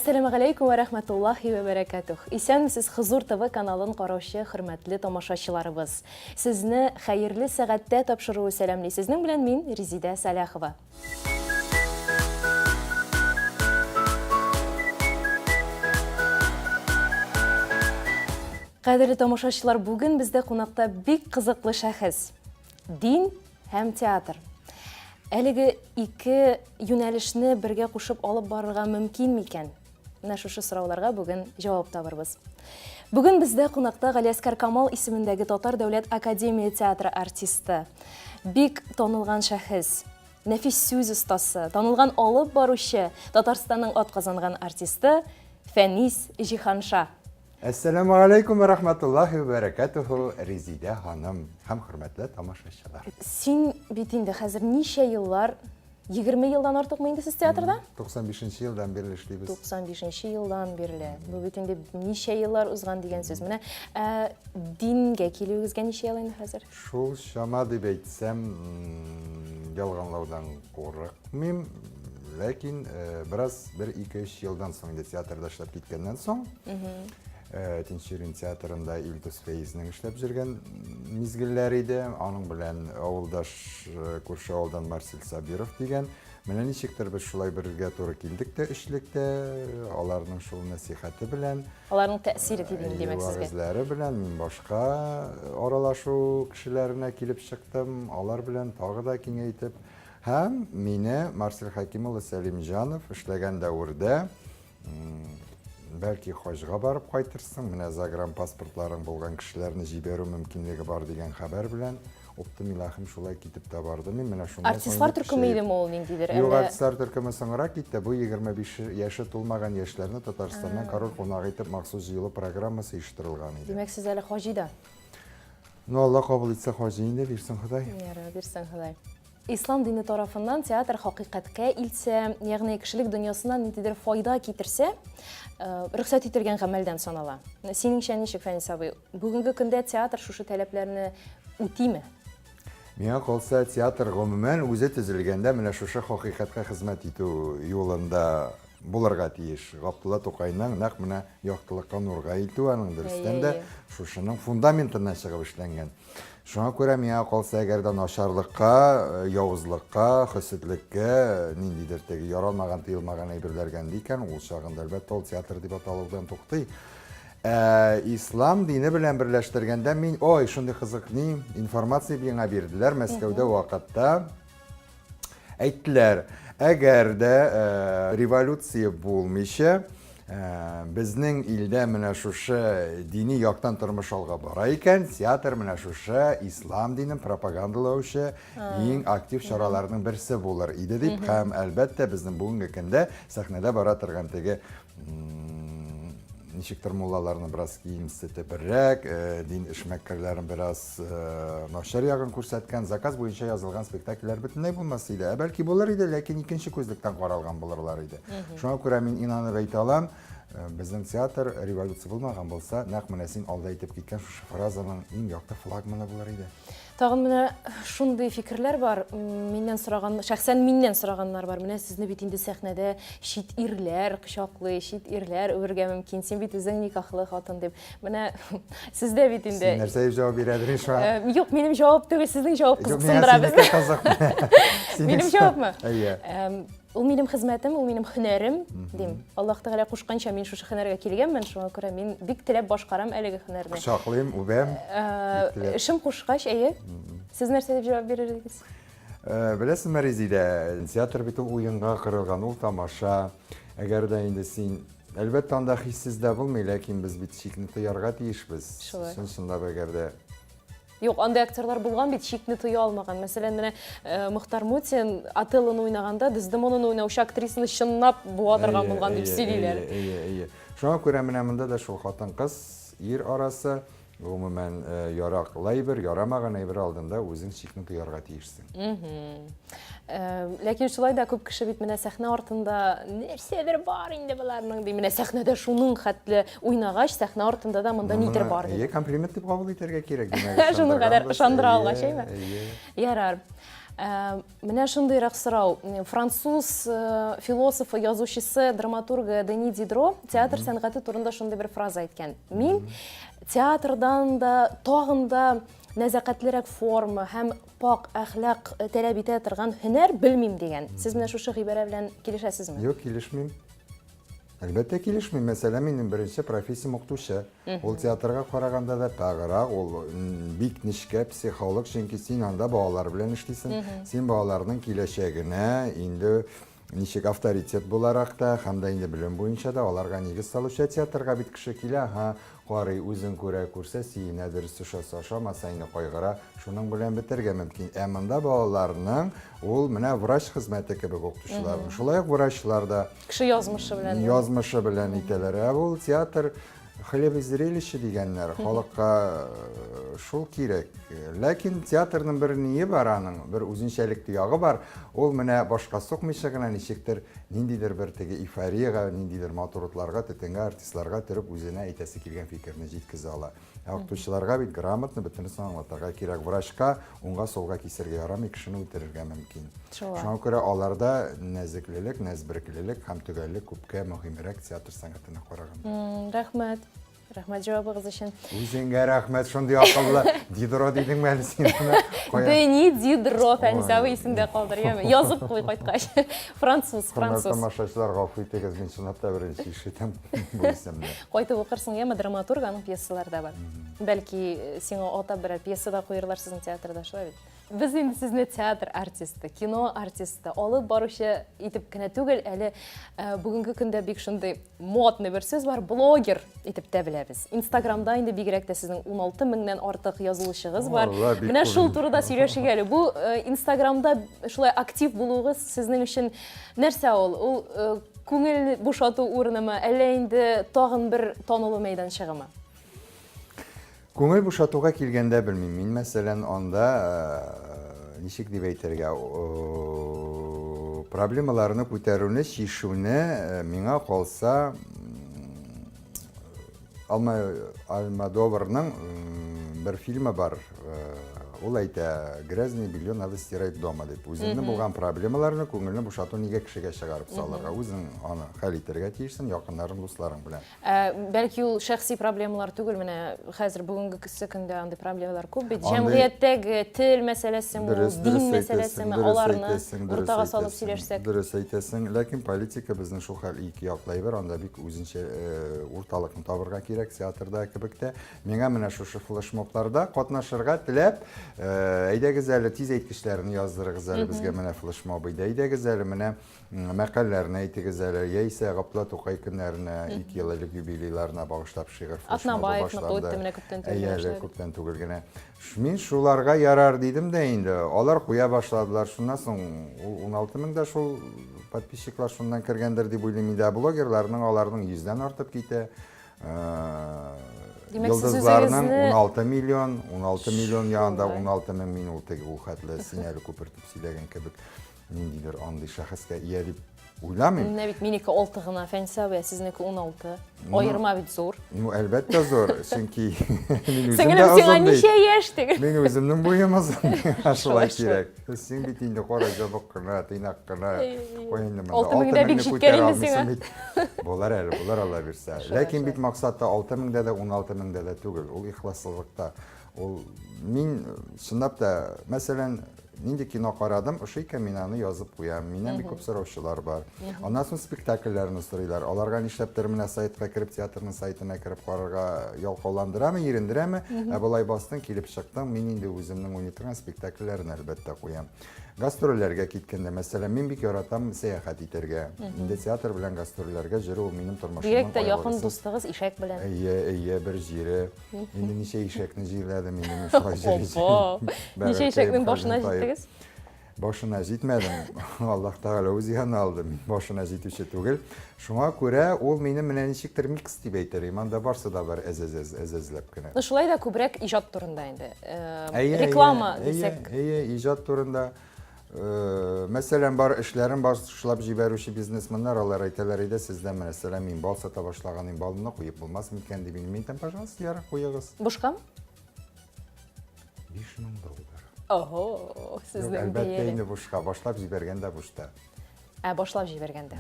Әссәламегаләйкүм вә рәхмәтуллаһи вә бәрәкәтүһ. Исәнмесез, Хозур ТВ каналын караучы хөрмәтле тамашачыларыбыз. Сезне Хәерле сәгатьтә тапшыруы сәламли. Сезнең белән мин, Резидә Сәлахова. Кадерле тамашачылар, бүген бездә кунакта бик кызыклы шәхес. Дин һәм театр. Әлеге ике юнәлешне бергә кушып алып барырга мөмкин микән? Менә шушы сорауларга бүген җавап табырбыз. Бүген бездә кунакта Галиәскәр Камал исемендәге Татар дәүләт академия театры артисты, бик танылган шәхес, нәфис сүз остасы, танылган алып баручы, Татарстанның атказанган артисты Фәнис Җиһанша. Әссәламегаләйкүм вә рахматуллаһи вә бәрәкәтүһү, Резидә ханым һәм хөрмәтле тамашачылар. Син бит инде хәзер ничә еллар, 20 елдан артыкмы инде сез театрда? 95 нче елдан бирле эшлибез. 95 нче елдан бирле. Бу бит инде ничә еллар узган дигән сүз. Менә ә, дингә килүегезгә ничә ел инде хәзер? Шул чама дип әйтсәм, ялганлаудан курыкмыйм. Ләкин э, бераз бер ике өч елдан соң инде театрда эшләп киткәннән соң, э, Тинчурин театрында Илдус Фәизнең эшләп йөргән мизгелләр иде. Аның белән авылдаш э, күрше авылдан Марсель Сабиров дигән. Менә ничектер без шулай бергә туры килдек тә өчлектә, аларның шул нәсихәте белән. Аларның тәэсире тиде инде, димәк, сезгә. Вәгазьләре белән мин башка аралашу кешеләренә килеп чыктым, алар белән тагы да киңәйтеп. Һәм мине Марсель Хәким улы Сәлимҗанов эшләгән дәвердә, бәлки хаҗга барып кайтырсың, менә загранпаспортларың булган кешеләрне җибәрү мөмкинлеге бар дигән хәбәр белән Оптым илаһым шулай китеп тә барды. Мин менә шуннан Артистлар төркеме идеме ул ниндидер? Юк, артистлар төркеме соңрак китте. Бу 25 яше тулмаган яшьләрне Татарстаннан король кунагы итеп махсус җыелу программасы оештырылган иде. Димәк, сез әле хаҗи да? Ну, Алла кабул итсә, хаҗи инде, бирсен Ходай. Ярар, бирсен Ходай. Ислам дине тарафыннан театр хакыйкатькә илтсә, ягъни кешелек дөньясына ниндидер файда китерсә, э, рөхсәт ителгән гамәлдән санала. Синеңчә ничек, Фәнис абый? Бүгенге көндә театр шушы таләпләрне үтиме? Миңа калса, театр гомумән үзе төзелгәндә менә шушы хакыйкатькә хезмәт итү юлында булырга тиеш. Габдулла Тукайның нәкъ менә яктылыкка, нурга илтү аның дөрестән дә шушының фундаментыннан чыгып эшләнгән. Шуңа күрә миңа калса, әгәр дә начарлыкка, явызлыкка, хөсетлеккә, ниндидер теге яралмаган, тыелмаган әйберләргә өнди икән, ул чагында, әлбәттә, ул театр дип аталудан туктый. Ә ислам дине белән берләштергәндә мин, ой, шундый кызык ни, информация миңа бирделәр Мәскәүдә вакытта. Әйттеләр, әгәр дә э, революция булмыйча, э, безнең илдә менә шушы дини яктан тормыш алга бара икән, театр менә шушы ислам динен пропагандалаучы иң актив чараларның берсе булыр иде дип һәм әлбәттә безнең бүгенге көндә сәхнәдә бара торган теге ничектер муллаларны бераз кимсетебрәк, э, дин эшмәкәрләрен бераз э, начар ягын күрсәткән, заказ буенча язылган спектакльләр бөтенләй булмас иде. Ә бәлки булыр иде, ләкин икенче күзлектән каралган булырлар иде. Шуңа күрә мин инанып әйтә алам, э, безнең театр революция булмаган булса, нәкъ менә син алда әйтеп киткән шушы фразаның иң якты флагманы булыр иде. Тагын менә шундый фикерләр бар, миннән сораган, шәхсән миннән сораганнар бар. Менә сезне бит инде сәхнәдә чит ирләр кочаклый, чит ирләр үбергә мөмкин. Син бит үзең никахлы хатын дип. Менә сездә бит инде. Син нәрсә дип җавап бирәдер шуңа? Э, юк, минем җавап түгел, сезнең җавап кызыксындыра безне. Кызык. Минем җавапмы? Әйе. Ул минем хезмәтем, ул минем һөнәрем, дим. Аллаһ Тәгалә кушканча мин шушы һөнәргә килгәнмен, шуңа күрә мин бик теләп башкарам әлеге һөнәрне. Кочаклыйм, үбәм. Э, эшем кушкач, әйе. Сез нәрсә дип җавап бирер идегез? Э, беләсеңме, Резидә, театр бит ул уенга корылган, ул тамаша. Әгәр дә инде син Әлбәттә, анда хиссез дә булмый, ләкин без бит чикне тоярга тиешбез. Шулай. Чын-чынлап әгәр дә Юк, андый актерлар булган бит, чикне тоя алмаган. Мәсәлән, менә э, Мохтар Мутин Отеллоны уйнаганда Дездемонаны уйнаучы актрисаны чынлап буа торган булган дип сөйлиләр. Әйе, әйе. Шуңа күрә менә монда да шул хатын-кыз, ир арасы. Гомумән, яраклы әйбер, ярамаган әйбер алдында үзең чикне тоярга тиешсең. Ләкин шулай да күп кеше бит менә сәхнә артында нәрсәдер бар инде боларның ди. Менә сәхнәдә шуның хәтле уйнагач, сәхнә артында да монда нидер бар ди. Әйе, комплимент дип кабул итәргә кирәк, димәк. Шуның кадәр ышандыра алгач, әйме? Ярар. Менә шундыйрак сорау. Француз философы, язучысы, драматургы Дени Дидро театр сәнгате турында шундый бер фраза әйткән. Мин театрдан да тагын да нәзакәтлерәк форма һәм пак әхлак таләп итә торган һөнәр белмим дигән. Сез менә шушы гыйбарә белән килешәсезме? Юк, килешмим. Әлбәттә, килешмим. Мәсәлән, минем беренче профессиям укытучы. Ул театрга караганда да паграк, ул бик нечкә психолог, чөнки син анда балалар белән эшлисең. Син балаларның киләчәгенә инде ничек авторитет буларак та, һәм дә инде белем буенча да аларга нигез салучы. Театрга бит кеше килә, ага, карый, үзен күрә, күрсә сөенә, дөрес ошаса, ошамаса инде кайгыра, шуның белән бетәргә мөмкин. Ә монда балаларның ул менә врач хезмәте кебек укытучыларның. Шулай ук врачлар да Кеше язмышы белән. Язмышы белән итәләр. Ә ул театр хлеб и зрелище дигәннәр, халыкка э, шул кирәк. Ләкин театрның бер ние бар аның, бер үзенчәлекле ягы бар. Ул менә башка сукмыйча гына ничектер ниндидер бер теге эйфориягә, ниндидер матурлыкларга, төтенгә, артистларга төреп үзенә әйтәсе килгән фикерне җиткезә ала. Ә укытучыларга бит грамотно бөтенесен аңлатырга кирәк. Врачка уңга-сулга кисергә ярамый, кешене үтерергә мөмкин. Шуңа күрә аларда нәзеклелек, нәзбереклелек һәм төгәллек күпкә мөһимрәк театр сәнгатенә караганда. Рәхмәт. Рәхмәт җавабыгыз өчен. Үзеңә рәхмәт, шундый акыллы. Дидро дидеңме әле син моны? Дени Дидро, Фәнис абый исеңдә калдыр, яме. Язып куй кайткач. Француз, француз. Хөрмәтле тамашачылар, гафу итегез, мин чынлап та беренче ишетәм бу исемне. Кайтып укырсың, яме, драматург, аның пьесалары да бар. Бәлки, э, сиңа атап берәр пьеса да куерлар сезнең театрда, шулай бит? Без инде сезне театр артисты, кино артисты, алып баручы итеп кенә түгел, әле э, бүгенге көндә бик шундый модный бер сүз бар, блогер итеп тә беләбез. Инстаграмда инде бигрәк тә сезнең 16 меңнән артык язылучыгыз бар. Менә шул турыда сөйләшик әле. Бу э, Инстаграмда шулай актив булуыгыз сезнең өчен нәрсә ул? Ул Күңел бушату урынымы, әллә инде тагын бер танылу мәйданчыгымы? Күңел бушатуга килгәндә белмим. Мин, мәсәлән, анда ничек дип әйтергә, проблемаларны күтәрүне, чишүне миңа калса Алма Альмадоварның бер фильмы бар. Ул әйтә, грязное белье надо стирать дома дип. Үзеңне булган проблемаларны, күңелне бушату нигә кешегә чыгарып салырга? Үзең аны хәл итәргә тиешсең, якыннарың, дусларың белән. Ә, бәлки ул шәхси проблемалар түгел, менә хәзер бүгенге көндә андый проблемалар күп бит. Җәмгыятьтәге тел мәсьәләсеме, дин мәсьәләсеме, аларны уртага салып сөйләшсәк. Дөрес әйтәсең, ләкин политика безнең шул хәл ике яклы әйбер, анда бик үзенчә урталыкны табырга кирәк, театрда кебек тә. Миңа менә шушы флешмобларда катнашырга теләп, әйдәгез әле тиз әйткечләрне яздырыгыз әле безгә менә флешмоб иде. Әйдәгез әле менә мәкальләрне әйтегез әле, яисә Габдулла Тукай көннәренә, 2 ел элек юбилейларына багышлап шигырь флешмобы башланды. Менә күптән түгел. Әйе, әле күптән түгел генә. Мин шуларга ярар дидем дә инде. Алар куя башладылар. Шуннан соң ул 16 мең дә шул подписчиклар шуннан кергәндер дип уйлыйм инде. Ә блогерларның аларның йөздән артып китә. Димәк, сез Йолдызларның үзегезне 16 миллион, 16 миллион янында 16 мең мин ул теге ул хәтле син әле күпертеп сөйләгән кебек ниндидер андый шәхескә ия дип Уйламыйм. Менә бит минеке 6 гына, Фәнис абый, ә сезнеке 16. Аерма бит зур. Ну, әлбәттә зур, чөнки мин үзем дә Сеңлем, сиңа озын бит. ничә яшь диген? Мин үземнең буем озын, миңа шулай кирәк. Син бит инде кара җабык кына, тыйнак кына. Кой инде монда. 6 мең дә бик җиткән инде сиңа. Булар әле, булар Алла бирсә. Ләкин бит максаты 6 меңдә дә, 16 меңдә дә түгел. Ул ихласлылыкта. Ул мин чынлап та, мәсәлән, нинди кино карадым, ошый икән, мин аны язып куям. Миннән бик күп сораучылар бар. Аннан соң спектакльләрне сорыйлар. Аларга нишләптер менә сайтка кереп, театрның сайтына кереп карарга ялкауландырамы, ирендерәме? Ә болай бастың, килеп чыктың, мин инде үземнең уйный торган спектакльләрне әлбәттә куям. Гастрольләргә киткәндә, мәсәлән, мин бик яратам сәяхәт итәргә. Инде театр белән гастрольләргә йөрү ул минем тормышымның Бигрәк тә якын дустыгыз ишәк белән. Әйе, әйе, бер җире. Инде ничә ишәкне җирләдем инде мин шулай җири. Ничә ишәкнең башына җиттегез? Башына җитмәдем. Аллаһ Тәгалә үзе янына алды. Мин башына җитүче түгел. Шуңа күрә ул минем менә ничектер микс дип әйтер идем. Анда барсы да бар әз-әз әз-әзләп кенә. Ну, шулай да күбрәк иҗат турында инде. Реклама дисәк. Әйе, иҗат турында. Мәсәлән, бар эшләрен башлап җибәрүче бизнесменнар, алар әйтәләр иде, сездән мәсәлән, мин бал сата башлаган идем, балымны куеп булмас микән дип, мин әйтәм, пожалуйста, ярар, куегыз. Бушкамы? 5000 доллар. Ого, сезнең Әлбәттә инде бушка, башлап җибәргәндә бушта. Ә, башлап җибәргәндә.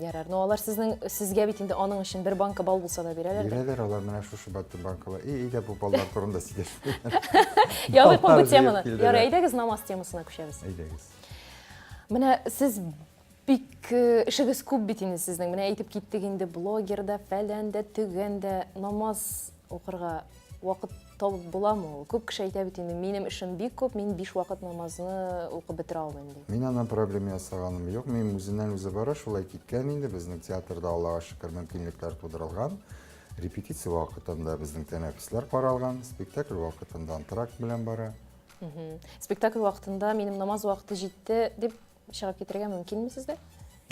Ярар. Ну, алар сезнең сезгә бит инде аның өчен бер банка бал булса да бирәләр. Бирәләр алар менә шушы баттым банкалар. И, әйдә бу баллар турында сөйләшмик. Ябыйк бу теманы. Ярар, әйдәгез намаз темасына күчәбез. Әйдәгез. Менә сез бик э, эшегез күп бит инде сезнең. Менә әйтеп киттек инде блогер да, фәлән дә, төгән дә намаз укырга вакыт табып буламы ул? Күп кеше әйтә бит инде, минем эшем бик күп, мин биш вакыт намазны укып бетерә алмыйм ди. Мин аннан проблема ясаганым юк, минем үзеннән үзе бара, шулай киткән инде. Безнең театрда, Аллага шөкер, мөмкинлекләр тудырылган. Репетиция вакытында безнең тәнәфесләр каралган, спектакль вакытында антракт белән бара. Спектакль вакытында минем намаз вакыты җитте дип Чыгып китәргә мөмкинме сездә?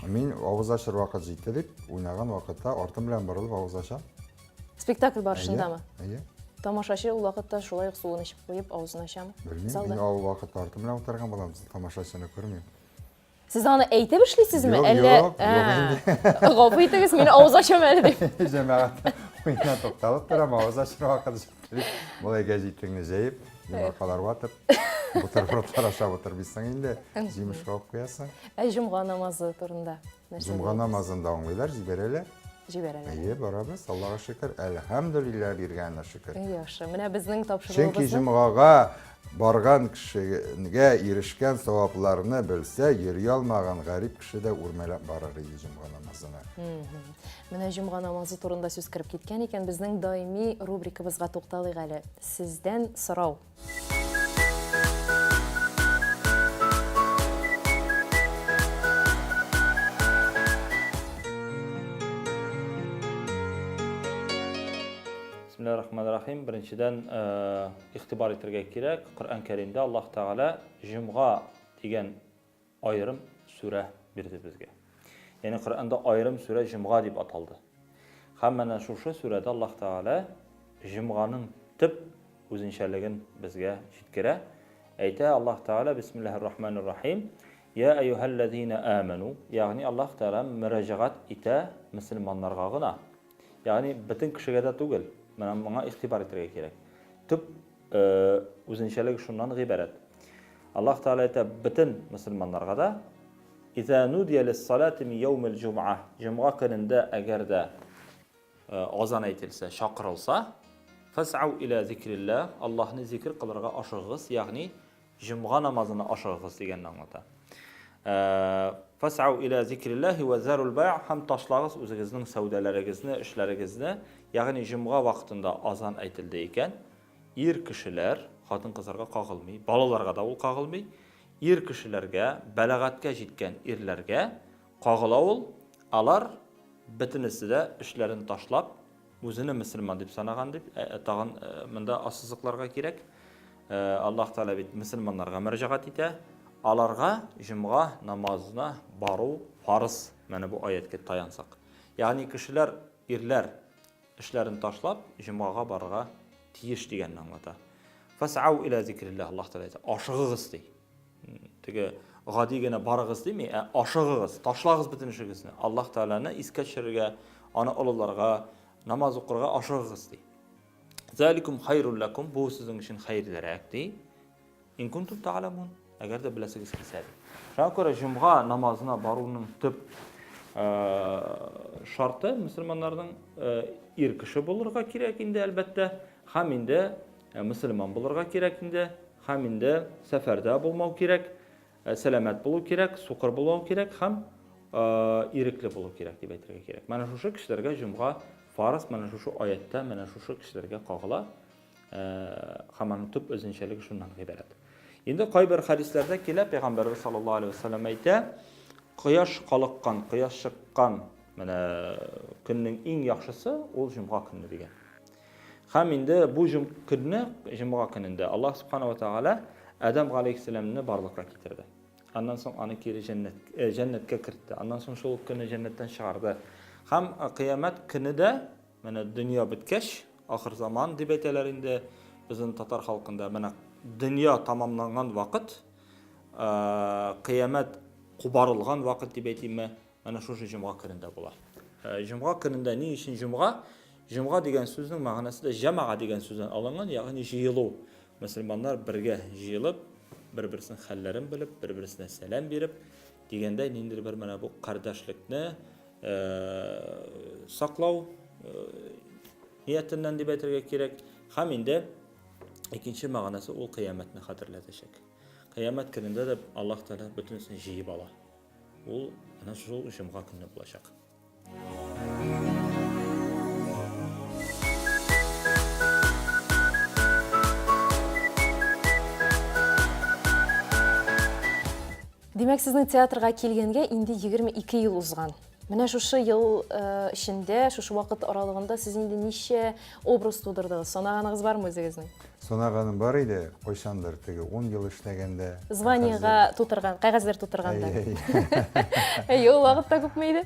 Мин авыз ачыр вакыт җитте дип, уйнаган вакытта артым белән борылып авыз ачам. Спектакль барышындамы? Әйе. Тамашачы ул вакытта шулай ук суын эчеп куеп авызын ачамы? Белмим, мин ул вакытта артым белән утырган булам, тамашачыны күрмим. Сез аны әйтеп эшлисезме? Юк, Әллә юк, юк инде. Гафу итегез, мин авыз ачам әле дип. Җәмәгать уеннан тукталып торам, авыз ачыр вакыт җитте дип, болай гәҗитеңне җәеп, йомыркалар ватып, бутербродлар ашап утырмыйсың инде, җимеш кабып куясың. Ә җомга намазы турында нәрсә? Җомга намазын да аңлыйлар, җибәрәләр. Җибәрәләр. Әйе, барабыз, Аллага шөкер, әлхәмдүлилләһ, биргәненә шөкер. Яхшы. Менә безнең тапшыруыбызны Чөнки җомгага барган кешегә ирешкән савапларны белсә, йөри алмаган гарип кеше дә үрмәләп барыр иде җомга намазына. Менә җомга намазы турында сүз кереп киткән икән, безнең даими рубрикабызга тукталыйк әле. Сездән сорау. Бисмиллахир-рахманир-рахим. Беренчедән, э, игътибар итәргә кирәк, Коръән Кәримдә Аллаһ Тәгалә җомга дигән аерым сүрә бирде безгә. Ягъни Коръәндә аерым сүрә җомга дип аталды. Һәм менә шушы сүрәдә Аллаһ Тәгалә җомганың төп үзенчәлеген безгә җиткерә. Әйтә Аллаһ Тәгалә Бисмиллаһир Рахманир Рахим. Я әйюһәлләзина аману, ягъни Аллаһ Тәгалә мөрәҗәгать итә мөселманнарга гына. Ягъни бөтен кешегә дә түгел. Менә моңа игътибар итәргә кирәк. Төп Үзенчәлеге шуннан гыйбарәт. Аллаһ Тәгалә әйтә бөтен мөселманнарга да, Иза нудия лис-салати мин яумил җум'a. Җомга көнендә әгәр дә азан әйтелсә, чакырылса, фас'ау иля зикрилләһ, Аллаһны зикр кылырга ашыгыгыз, ягъни Җомга намазына ашыгыгыз дигәнне аңлата. Фасау иля зикрилләһи вә зарул бай' һәм ташлагыз үзегезнең сәүдәләрегезне, эшләрегезне, ягъни җомга вакытында азан әйтелде икән, ир кешеләр хатын-кызларга кагылмый, балаларга да ул кагылмый, ир кешеләргә, бәлагатькә җиткән ирләргә кагыла ул, алар бөтенесе дә эшләрен ташлап, Үзене мөселман дип санаган дип, ә, ә, тагын ә, монда ассызыкларга кирәк. Ә, Аллаһ Тәгалә бит мөселманнарга мөрәҗәгать итә. Аларга җомга намазына бару фарыз. Менә бу аятькә таянсак. Ягъни кешеләр, ирләр эшләрен ташлап, җомгага барырга тиеш дигәнне аңлата. Фасау иля зикрилләһ Аллаһ Тәгалә әйтә, ашыгыгыз ди. Теге гади генә барыгыз дими, ә ашыгыгыз, ташлагыз бөтен эшегезне. Аллаһ Тәгаләне искә төшерергә, аны олыларга, намаз укырга ашыгыгыз ди. Заликум хайрул лакум, бу сезнең өчен хәерлерәк ди. Ин кунтум та'ламун, әгәр дә беләсегез килсә ди. Шуңа күрә җомга намазына баруның төп шарты мөселманнарның ир кеше булырга кирәк инде әлбәттә, һәм инде мөселман булырга кирәк инде. Һәм инде сәфәрдә булмау кирәк, сәламәт булу кирәк, сукыр булмау кирәк һәм ирекле булу кирәк дип әйтергә кирәк. Менә шушы кешеләргә җомга фарыз, менә шушы аятта менә шушы кешеләргә кагыла. Һәм аның төп үзенчәлеге шуннан гыйбарәт. Инде кайбер хәдисләрдә килә, Пәйгамбәрбез саллаллаһу алейһи вәсәлләм әйтә, кояш калыккан, кояш чыккан менә көннең иң яхшысы ул җомга көне дигән. Һәм инде бу җом көнне, җомга көнендә Аллаһ Субхана ва Тәгалә Адәм галәйһиссәламне барлыкка китерде. Аннан соң аны кире җәннәт, э, җәннәткә кертте. Аннан соң шул ук көнне җәннәттән чыгарды. Һәм э, кыямәт көне дә менә дөнья беткәч, ахыр заман дип әйтәләр инде безнең татар халкында. Менә дөнья тамамланган вакыт, э, кыямәт кубарылган вакыт дип әйтимме, менә шушы җомга көнендә була. Э, җомга көнендә ни өчен җомга? Җомга дигән сүзнең мәгънәсе дә җәмага дигән сүздән алынган, ягъни җыелу. Мөселманнар бергә җыелып, бер-берсенең хәлләрен белеп, бер-берсенә сәлам биреп, дигәндәй, ниндидер бер менә бу кардәшлекне саклау ниятеннән дип әйтергә кирәк. Һәм инде икенче мәгънәсе ул кыямәтне хәтерләтәчәк. Кыямәт көнендә дә Аллаһ Тәгалә бөтенесен җыеп ала. Ул әнә шул җомга көнне булачак. Димәк, сезнең театрга килгәнгә инде 22 ел узган. Менә шушы ел э, эчендә, шушы вакыт аралыгында сез инде ничә образ тудырдыгыз? Санаганыгыз бармы үзегезнең? Санаганым бар иде, кайчандыр теге 10 ел эшләгәндә. Званиега тутырган, кәгазьләр тутырганда. Әйе, ул вакытта күпме иде?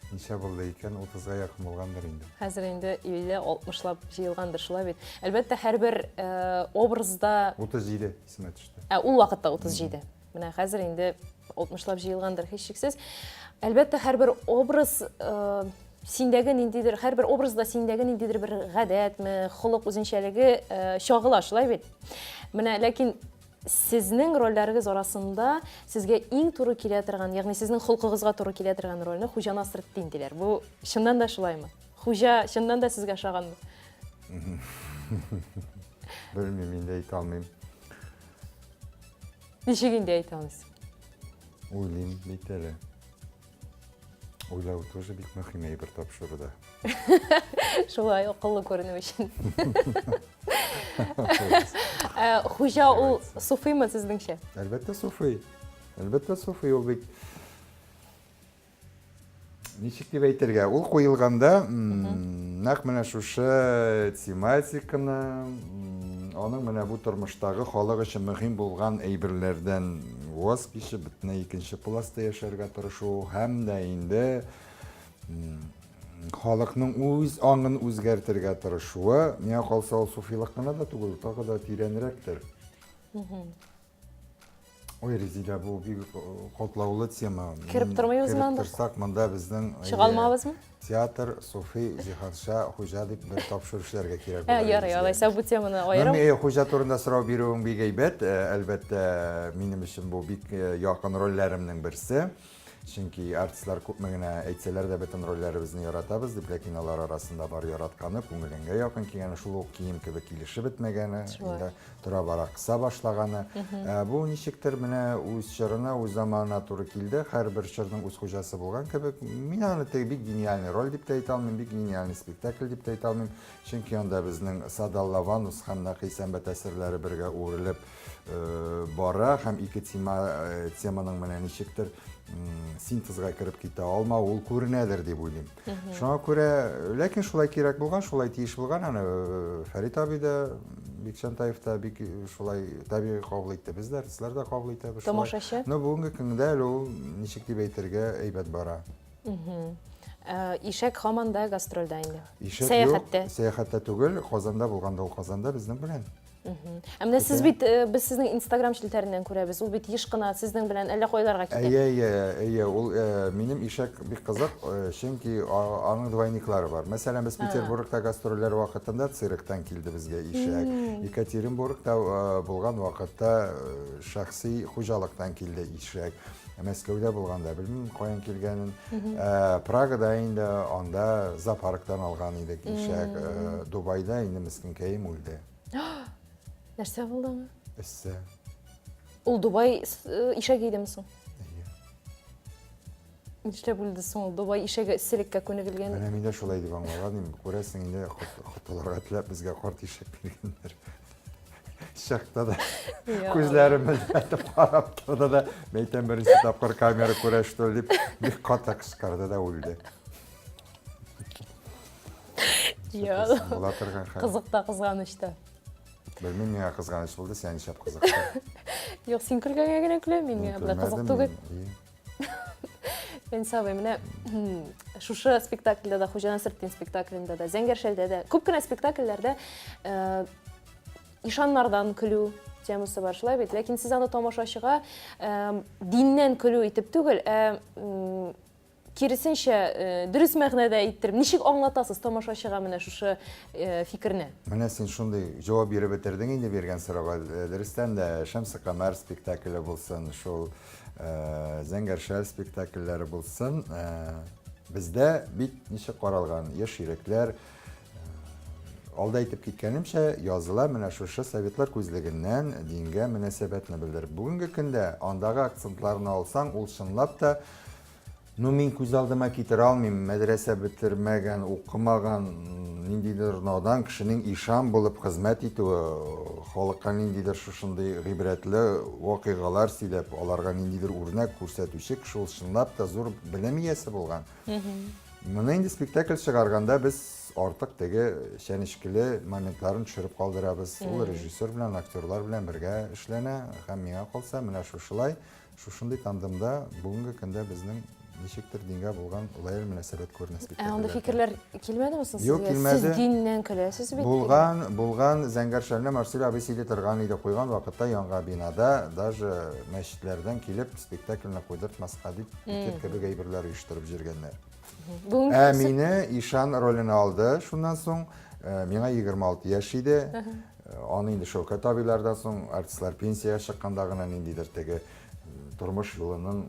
Ничә булды икән? 30-га якын булгандыр инде. Хәзер инде 50-60лап җыелгандыр, шулай бит. Әлбәттә, һәрбер э, образда 37 исемә төште. Ә ул вакытта 37. Менә хәзер инде 60лап җыелгандыр, һичшиксез. Әлбәттә, һәрбер образ э, синдәге ниндидер, һәрбер образда синдәге ниндидер бер гадәтме, холык үзенчәлеге э, чагыла, шулай бит? Менә ләкин сезнең рольләрегез арасында сезгә иң туры килә торган, ягъни сезнең холкыгызга туры килә торган рольне Хуҗа Насретдин диләр. Бу чыннан да шулаймы? Хуҗа чыннан да сезгә ошаганмы? Белмим, инде әйтә алмыйм. Ничек инде әйтә алмыйсыз? Уйлыйм бит әле. Уйлау тоже бик мөһим әйбер тапшыруда. Шулай акыллы күренү өчен. Э, хуҗа ул суфыймы сезнеңчә? Әлбәттә суфый. Әлбәттә суфый ул бит. Ничек дип әйтергә? Ул куелганда нәкъ менә шушы тематиканы, аның менә бу тормыштагы халык өчен мөһим булган әйберләрдән ваз кичеп, бөтенләй икенче пласта яшәргә тырышу һәм дә инде халыкның үз аңын үзгәртергә тырышуы, миңа калса, ул суфилык кына да түгел, тагы да тирәнрәктер. Ой, Резидә, бу бик катлаулы тема. Кереп тормыйбызмы анда? Кереп торсак, монда безнең Чыга алмабызмы? Театр, Суфи, Зиһанша, Хуҗа дип бер тапшыру эшләргә кирәк булыр. Ярый, алайса бу теманы аерым. Мин Хуҗа турында сорау бирүең бик әйбәт. Әлбәттә, минем өчен бу бик якын рольләремнең берсе. Чөнки артистлар күпме генә әйтсәләр дә, бөтен рольләребезне яратабыз дип, ләкин алар арасында бар яратканы, күңелеңгә якын килгәне, шул ук кием кебек килешеп бетмәгәне, инде тора-бара кыса башлаганы. Ә бу ничектер менә үз чорына, үз заманына туры килде. Һәрбер чорның үз хуҗасы булган кебек. Мин аны теге бик гениальный роль дип тә әйтә алмыйм, бик гениальный спектакль дип тә әйтә алмыйм. Чөнки анда безнең Садалла Ванус һәм Нәкый Сәнбәт әсәрләре бергә үрелеп бара һәм ике тема теманың менә ничектер синтезга кереп китә алмау ул күренәдер дип уйлыйм. Шуңа күрә, ләкин шулай кирәк булган, шулай тиеш булган, аны Фәрит абый да, Бикчәнтаев та бик шулай табигый кабул итте. Без дә, артистлар да кабул итәбез. Тамашачы? Но бүгенге көндә әле ул ничек дип әйтергә әйбәт бара. Ишәк һаман да гастрольдә инде. Ишәк сәяхәттә. Сәяхәттә түгел, Казанда булганда ул Казанда безнең белән. Ә менә сез бит, э, без сезнең Инстаграм челтәреннән күрәбез. Ул бит еш кына сезнең белән әллә кайларга китә. Әйе, әйе, әйе, ул э, минем ишәк бик кызык, э, чөнки аның двойниклары бар. Мәсәлән, без Петербургта гастрольләр вакытында цирктан килде безгә ишәк. Екатеринбургта булган вакытта шәхси хуҗалыктан килде ишәк. Мәскәүдә булганда белмим каян килгәнен. Прагада инде анда зоопарктан алган идек ишәк. Дубайда инде мескенкәем үлде. Нәрсә булды аңа? Эссе. Ул Дубай э, ишәге идеме соң? Әйе. Нишләп үлде соң ул? Дубай ишәге эсселеккә күнегелгән. Менә мин дә шулай дип аңлаган идем. Күрәсең инде котылырга теләп безгә карт ишәк биргәннәр. Чыкты да күзләрен мөлдерәтеп карап торды да, мәйтәм беренче тапкыр камера күрә что ли дип бик каты кычкырды да үлде. Я. Була торган хәл. Кызык та, кызганыч та. Белмим, миңа кызганыч булды, сиңа нишләп кызыкты? Юк, син көлгәнгә генә көләм, мин миңа болай кызык түгел. Фәнис абый, менә шушы спектакльдә дә, Хуҗа Насретдин спектаклендә дә, Зәңгәр шәлдә дә, күп кенә спектакльләрдә э, ишаннардан көлү темасы бар, шулай бит? Ләкин сез аны тамашачыга э, диннән көлү итеп түгел, ә Киресенчә, дөрес мәгънәдә әйттереп, ничек аңлатасыз тамашачыга менә шушы фикерне? Менә син шундый җавап биреп бетердең инде биргән сорауга. Дөрестән дә, Шәмсекамәр спектакле булсын, шул Зәңгәр шәл спектакльләре булсын, бездә бит ничек каралган, яшь йөрәкләр, алда әйтеп киткәнемчә, языла менә шушы советлар күзлегеннән дингә мөнәсәбәтне белдереп. Бүгенге көндә андагы акцентларны алсаң, ул чынлап та Ну, мин күз алдыма китерә алмыйм, мәдрәсә бетермәгән, укымаган, ниндидер надан кешенең ишан булып хезмәт итүе, халыкка ниндидер шушындый гыйбрәтле вакыйгалар сөйләп, аларга ниндидер үрнәк күрсәтүче кеше ул чынлап та зур белем иясе булган. Моны инде спектакль чыгарганда без артык теге чәнечкеле моментларын төшереп калдырабыз. Ул режиссер белән, актерлар белән бергә эшләнә һәм миңа калса, менә шушылай Шушындый тандемда бүгенге көндә безнең ничектер дингә булган лояль мөнәсәбәт күренә спектакльләрдә. Ә андый фикерләр килмәдеме соң сезгә? Юк, килмәде. Сез диннән көләсез бит. Булган, булган Зәңгәр шәлне Марсель абый сөйли торган иде. Куйган вакытта яңа бинада даже мәчетләрдән килеп спектакльне куйдыртмаска дип пикет кебек әйберләр оештырып җөргәннәр. Ә мине Ишан роленә алды шуннан соң. Э, миңа 26 яшь иде. Аны инде Шәүкәт абыйлардан соң артистлар пенсиягә чыкканда гына ниндидер теге тормыш юлының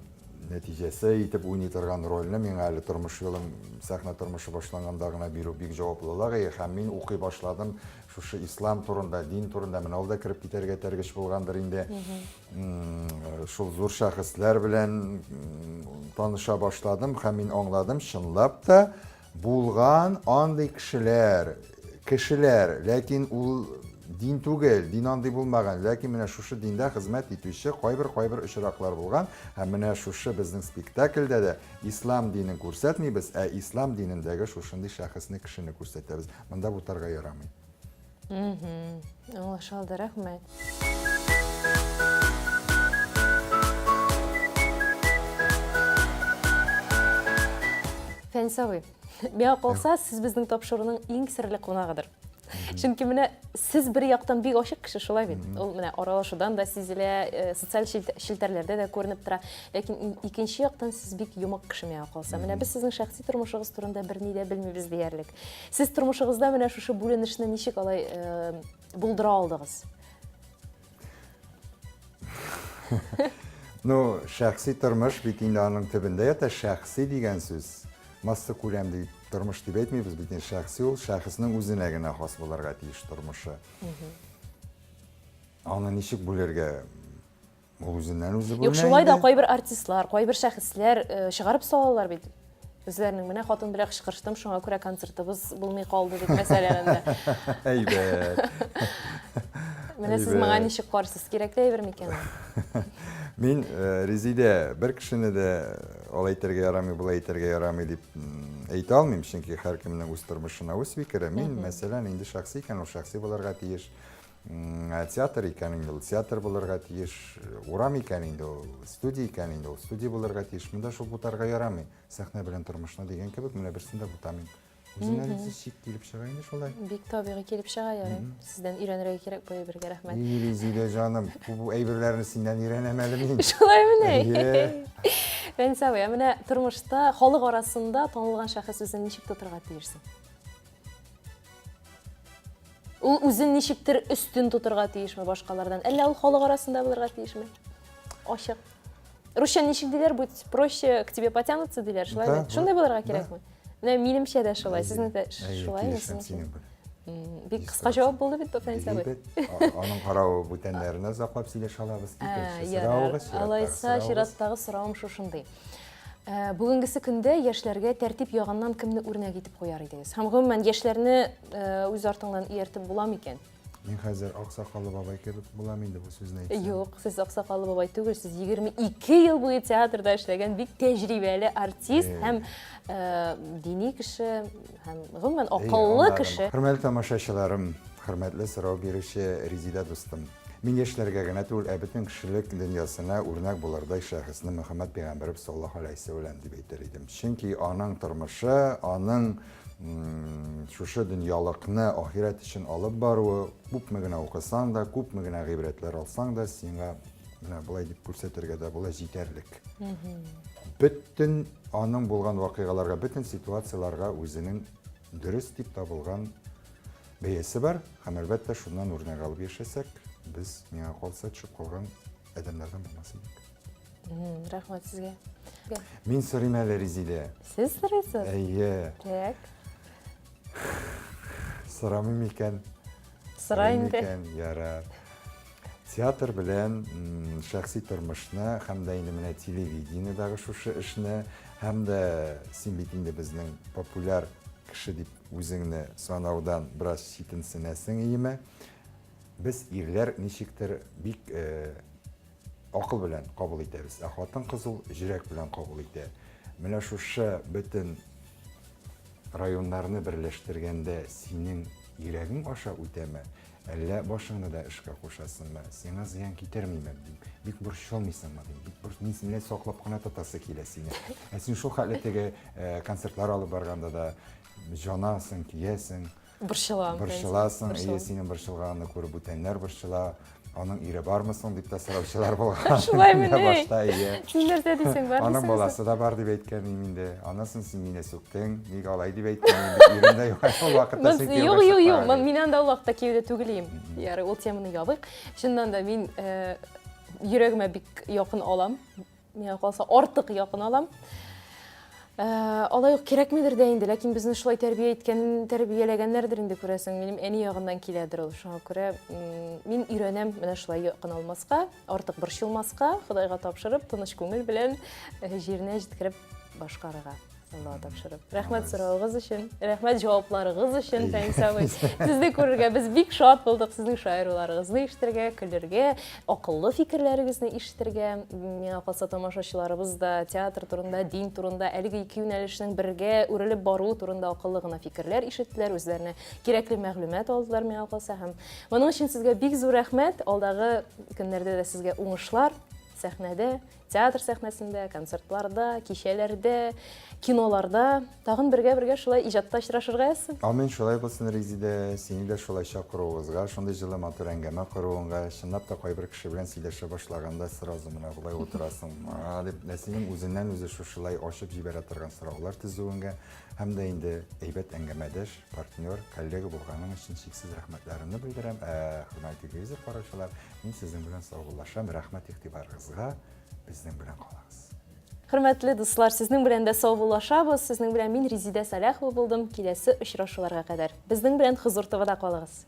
нәтиҗәсе итеп уйный торган рольне миңа әле тормыш юлым, сәхнә тормышы башланганда гына бирү бик җаваплылык иде һәм мин укый башладым шушы ислам турында, дин турында, менә ул да кереп китәргә этәргеч булгандыр инде. Шул зур шәхесләр белән таныша башладым һәм мин аңладым, чынлап та Булган андый кешеләр, кешеләр, ләкин ул дин түгел, дин андый булмаган, ләкин менә шушы диндә хезмәт итүче кайбер-кайбер очраклар булган, һәм менә шушы безнең спектакльдә дә ислам динен күрсәтмибез, ә ислам динендәге шушындый шәхесне, кешене күрсәтәбез. Монда бутарга ярамый. Аңлашылды, рәхмәт. Фәнис абый, миңа калса, сез безнең тапшыруның иң серле кунагыдыр. Чөнки менә сез бер яктан бик ачык кеше, шулай бит. Ул менә аралашудан да сизелә, э, социаль челтәрләрдә дә күренеп тора. Ләкин икенче яктан сез бик йомык кеше миңа калса. Менә без сезнең шәхси тормышыгыз турында берни дә белмибез диярлек. Сез тормышыгызда менә шушы бүленешне ничек алай э, булдыра алдыгыз? Ну, шәхси тормыш бит инде аның төбендә ята. Шәхси дигән сүз масса күләм дип тормыш дип әйтмибез бит инде. Шәхси ул шәхеснең үзенә генә хас булырга тиеш тормышы. Аны ничек бүлергә? Ул үзеннән үзе бүленә. Юк, шулай да кайбер артистлар, кайбер шәхесләр э, чыгарып салалар бит. Үзләренең менә хатын белән кычкырыштым, шуңа күрә концертыбыз булмый калды дип мәсәлән инде. Әйбәт. Менә сез моңа ничек карыйсыз? Кирәкле әйбер микән ул? Мин э, Резидә бер кешене дә алай әйтергә ярамый, болай әйтергә ярамый дип әйтә алмыйм, чөнки һәркемнең үз тормышына үз фикере. Мин, мәсәлән, инде шәхси икән, ул шәхси булырга тиеш. Ә театр икән инде ул театр булырга тиеш, урам икән инде ул студия икән инде ул студия булырга тиеш. Монда шул бутарга ярамый. Сәхнә белән тормышны дигән кебек, менә берсен дә бутамыйм. Үзеннән үзе чик килеп чыга инде шулай. Бик табигый килеп чыга, ярый. Сездән өйрәнергә кирәк бу әйбергә, рәхмәт. И, Резидә җаным, бу әйберләрне синнән өйрәнәм әле мин. Шулаймыни? Фәнис абый, ә менә тормышта, халык арасында танылган шәхес үзен ничек тотырга тиеш соң? Ул үзен ничектер өстен тотырга тиешме башкалардан? Әллә ул халык арасында булырга тиешме? Ачык. Русча ничек диләр, будь проще к тебе потянутся диләр, шулай бит? Шундый булырга кирәкме? Менә минемчә дә шулай, сезнең дә шулаймы? Синең белән. Бик кыска җавап булды бит бу, Фәнис абый. Аның каравы бүтәннәренә озаклап сөйләшә алабыз. Икенче сораугыз, Алайса, чираттагы соравым шушындый. Ә, бүгенгесе көндә яшьләргә тәртип ягыннан кемне үрнәк итеп куяр идегез? Һәм гомумән яшьләрне э, үз артыңнан ияртеп була микән? Мин хәзер аксакаллы бабай кебек булам инде бу сүзне әйтсәм. Юк, сез аксакаллы бабай түгел, сез 22 ел буе театрда эшләгән бик тәҗрибәле артист һәм э, дини кеше һәм гомумән акыллы кеше. Хөрмәтле тамашачыларым, Хөрмәтле сорау бирүче Резидә дустым. Мин яшьләргә генә түгел, ә бөтен кешелек дөньясына үрнәк булырдай шәхесне Мөхәммәд пәйгамбәребез саллаллаһу алейһи вә сәлләм дип әйтер идем. Чөнки аның тормышы, аның шушы дөньялыкны ахирәт өчен алып баруы, күпме генә укысаң да, күпме генә гыйбрәтләр алсаң да, сиңа менә болай дип күрсәтергә дә була җитәрлек. Бөтен аның булган вакыйгаларга, бөтен ситуацияләргә үзенең дөрес дип табылган бәясе бар һәм әлбәттә шуннан үрнәк алып яшәсәк, без миңа калса төшеп калган адәмнәрдән булмас идек. Рәхмәт сезгә. Мин сорыйм әле, Резидә. Сез сорыйсыз? Әйе. Так. Сорамыйм икән. Сора инде. Икән, ярар. Театр белән шәхси тормышны һәм дә инде менә телевидениедагы шушы эшне һәм дә син бит инде безнең популяр кеше дип үзеңне санаудан бераз читенсенәсең, иеме? Без ирләр ничектер бик э, акыл белән кабул итәбез, ә хатын-кыз ул җөрәк белән кабул итә. Менә шушы бөтен районнарны берләштергәндә синең йөрәгең аша үтәме, әллә башыңны да эшкә кушасыңмы, сиңа зыян китермиме, дим, бик борчылмыйсыңмы, дим, бик борч, мин сине саклап кына тотасы килә сине. Ә син шул хәтле теге э, концертлар алып барганда да җанасың, киясең. Борчылам. Борчыласың, әйе, синең борчылганыңны күреп бүтәннәр борчыла. Аның ире бармы соң дип тә сораучылар булган. Шулай мени? Башта әйе. Син нәрсә дисең, бар Аның баласы да бар дип әйткән идем инде. Аннан соң син мине сүктең, ник алай дип әйттең инде. Ирем дә юк, ул вакытта син кияүгә Юк, юк, юк, мин анда ул вакытта кияүдә түгел идем. Ярый, ул теманы ябыйк. Чыннан да мин э, йөрәгемә бик якын алам. Миңа калса, артык якын алам. Э, алай ук кирәкмидер дә инде, ләкин безне шулай тәрбия иткән, тәрбияләгәннәрдер инде күрәсең. Минем әни ягыннан киләдер ул. Шуңа күрә мин өйрәнәм менә шулай якын алмаска, артык борчылмаска, Ходайга тапшырып, тыныч күңел белән э, җиренә җиткереп башкарырга. Аллаһ тапшырып. Рәхмәт соравыгыз өчен, рәхмәт җавапларыгыз өчен, Фәнис абый. Сезне күрергә без бик шат булдык, сезнең шаяруларыгызны ишетергә, көлергә, акыллы фикерләрегезне ишетергә. Миңа калса, тамашачыларыбыз да театр турында, дин турында, әлеге ике юнәлешнең бергә үрелеп баруы турында акыллы гына фикерләр ишеттеләр, үзләренә кирәкле мәгълүмат алдылар миңа калса. Һәм моның өчен сезгә бик зур рәхмәт. Алдагы көннәрдә дә сезгә уңышлар сәхнәдә. Театр сәхнәсендә, концертларда, кичәләрдә, киноларда тагын бергә-бергә шулай иҗатта очрашырга язсын. Амин, шулай булсын, Резидә, сине дә шулай чакыруыгызга, шундый җылы матур әңгәмә коруыңга, чынлап та кайбер кеше белән сөйләшә башлаганда сразу менә болай утырасың, а дип, ә синең үзеннән-үзе шушылай ачып җибәрә торган сораулар төзүеңгә һәм дә инде әйбәт әңгәмәдәш, партнер, коллега булганың өчен чиксез рәхмәтләремне белдерәм. Ә хөрмәтле телевизор караучылар, Мин сезнең белән саубуллашам. Рәхмәт игътибарыгызга. Безнең белән калыгыз. Хөрмәтле дуслар, сезнең белән дә саубуллашабыз. Сезнең белән мин Резидә Сәләхова булдым. Киләсе очрашуларга кадәр. Безнең белән Хозур ТВда калыгыз.